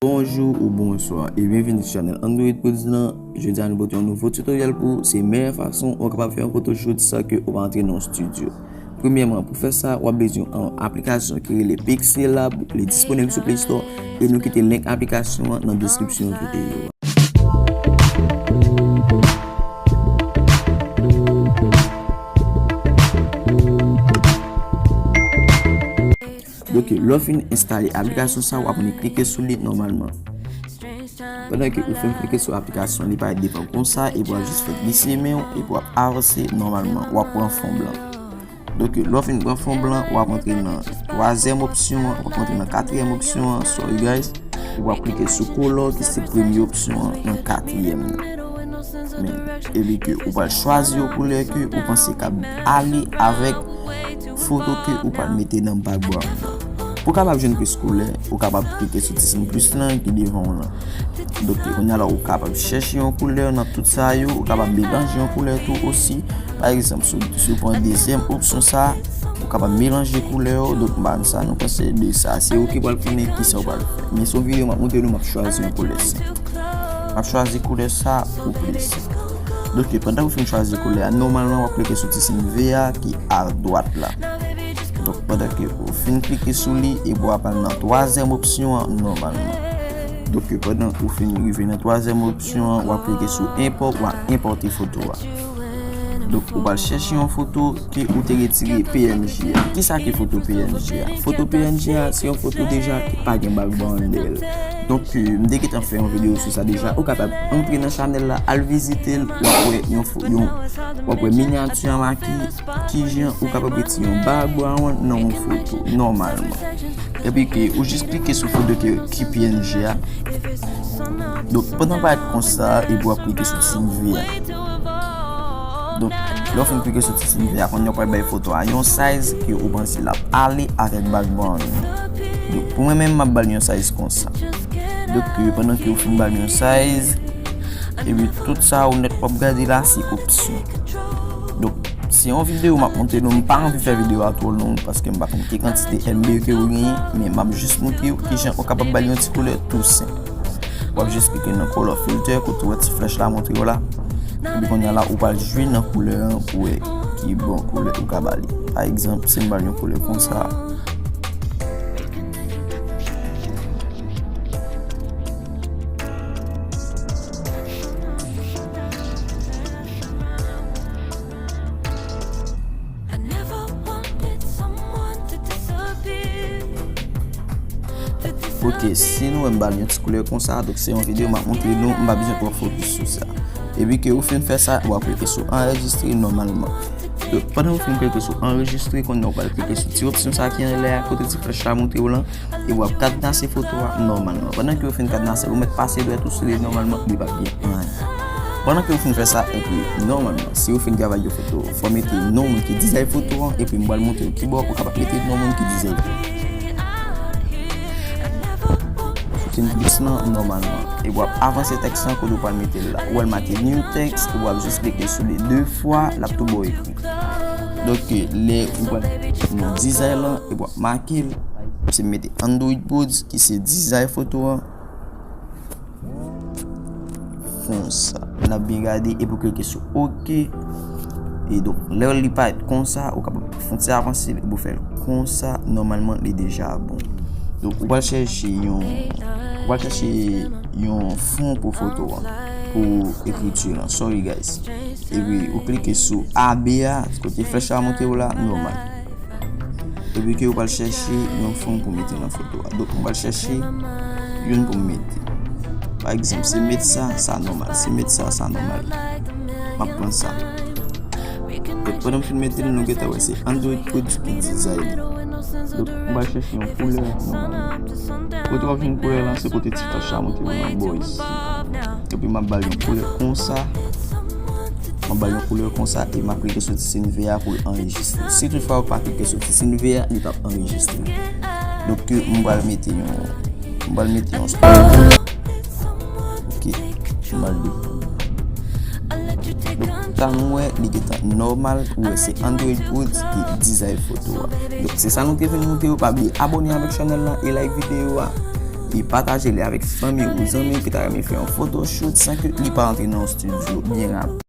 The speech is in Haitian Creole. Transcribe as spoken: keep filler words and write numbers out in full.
Bonjou ou bonswa e byenvini sou chanèl Android Prodz lan. Jodi a nou pote yon nouvo tutorial pou ou. Se meyè fason ou kapab fè yon photoshoot san ke ou pa antre nan yon studio. Premyèman, pou fè sa, w ap bezwen yon aplikasyon ki rele Pixelab, li disponib sou Play Store e nou kite link aplikasyon an nan deskripsyon videyo a. Donk, lè w fin enstale aplikasyon sa, w ap vin klike sou li nòmalman. Pandan ke ou fin klike sou aplikasyon, li parèt devan w konsa, epi w ap jis fè glise men w, epi w ap avanse nòmalman, w ap pran fon blan. Donk, lè w fin pran fon blan, w ap antre nan twazyèm opsyon an, w ap antre nan katriyèm opsyon an, sorry guys, epi w ap klike sou color ki se premye opsyon an nan katriyèm nan. Men, epi ke ou pral chwazi yon koulè ke ou panse k ap ale avèk foto ke ou pral mete nan background nan. Pou w kapab jwenn plis koulè, ou kapab klike sou ti siy plis lan ki devan w lan. Donk, kounye a la, ou kapab chèche yon koulè nan tout sa yo, ou kapab melanje yon koulè tou osi. Pa egzanp, si w, si w pran dezyèm opsyon sa, ou kapab melanje koulè yo. Donk, ban sa, nou panse de sa. Se ou ki pral konnen kisa ou pral fè. Men se yon videyo m ap montre nou, m ap chwazi yon koulè senp. M ap chwazi koulè sa pou plezi. Donk, pandan ou fin chwazi koulè a, nòmalman, w ap klike sou ti siy V a ki a dwat la. Donk, pandan ke ou fin klike sou li, epi w ap al nan twazyèm opsyon an, nòmalman. Donk, pandan ou fin rive nan twazyèm opsyon an, w ap klike sou import, w ap enpòte foto a. Donk, ou pral chèche yon foto ke ou te retire P N G a. Kisa ki foto P N G a? Foto P N G a, se yon foto deja ki pa gen background anndan l. Donk, euh, m te gentan fè yon videyo sou sa deja. Ou kapab antre nan chanèl la, al vizite l, w ap wè yon fo-, yon, w ap wè minyati an la ki, kijan ou kapab retire yon background nan yon foto, nòmalman. Epi ke ou jis klike sou foto ke, ki P N G a. Donk, pandan l parèt konsa, epi w ap klike sou ti siy V a. Donk, lè w fin klike sou ti siy V a, kounye a w pral bay foto a yon size ke ou panse l ap ale avèk background nan. Donk, pou mwen menm, m ap ba l yon size konsa. Donk, euh, pandan ke ou fin ba l yon size, epi tout sa ou nèt w ap gade la, se opsyon. Donk, se yon videyo m ap montre nou, m pa anvi fè videyo a twò long, paske m pa konn ki kantite M B ke ou genyen, men m ap jis montre w kijan ou kapab ba l yon ti koulè tou senp. W ap jis klike nan color filter, kote w wè ti flèch la montre w la. Epi kounye a la, ou pral jwe nan koulè an pou wè ki bon koulè ou ka ba li. Pa egzanp, si m ba l yon koulè konsa. Ok, si nou wè m ba l yon ti koulè konsa, donk se yon videyo m ap montre nou, m pa bezwen twò fokis sou sa. Epi ke ou fin fè sa, w ap klike sou anrejistre nòmalman. Donk, pandan ou fin klike sou anrejistre, kounye a w pral klike sou ti opsyon sa ki anlè a, kote ti flèch la montre w lan, e w ap kadnase foto a nòmalman. Pandan ke ou fin kadnase l, ou mèt pase dwèt ou sou li nòmalman, li p ap gen anyen. Pandan ke ou fin fè sa, epi nòmalman, si ou fin travay yon foto, fò w mete non moun ki dizay foto an, epi m pral montre w kibò ou kapab mete non moun ki dizay foto. Sou ti plis lan nòmalman. Epi w ap avanse tèks lan kote w pral mete l la. Ou wè l make new text, epi w ap jis klike sou li de fwa, l ap tou ba w ekri. Donk, lè ou pral nan dizay lan, epi w ap make l, se mete Android Prodz ki se dizay foto an. Konsa. N ap byen gade epi w klike sou ok. E donk, lè li parèt konsa, ou kapab fè yon ti avanse l epi w fè l konsa. Nòmalman, li deja bon. Donk, ou pral chèche yon, ou pral chèche yon fon pou foto an, pou ekriti lan. Sorry, guys. Epi, ou klike sou A B a, kote flèch la montre w la, nòmal. Epi ke ou pral chèche yon fon pou mete nan foto a. Donk, m pral chèche youn pou m mete. Pa egzanp, si m met sa, sa nòmal. Si m met sa, sa nòmal. M ap pran sa. Donk, pandan m fin mete l, nou gentan wè se Android Prodz ki dizay li. Donk, m pral chèche yon koulè nòmal. Kote w ap jwenn koulè la, se kote ti flèch la montre w nan bò isi. Epi m ap ba l yon koulè konsa. M ap ba l yon koulè konsa e m ap klike sou ti siy vè a pou l anrejistre. Si toutfwa ou pa klike sou ti siy vè a, li p ap anrejistre. Donk, m pral mete yon, m pral mete yon stop. Ok, m pral defann. Donk, sa nou wè, li gentan nòmal, ou wè se Android Prodz ki dizay foto a. Donk, se sa nou te vin montre w, pa bliye abòne avèk chanèl la e like videyo a. E pataje li avèk fanmi ou zanmi ki ta renmen fè yon photoshoot san ke li pa antre nan yon studio byen rap.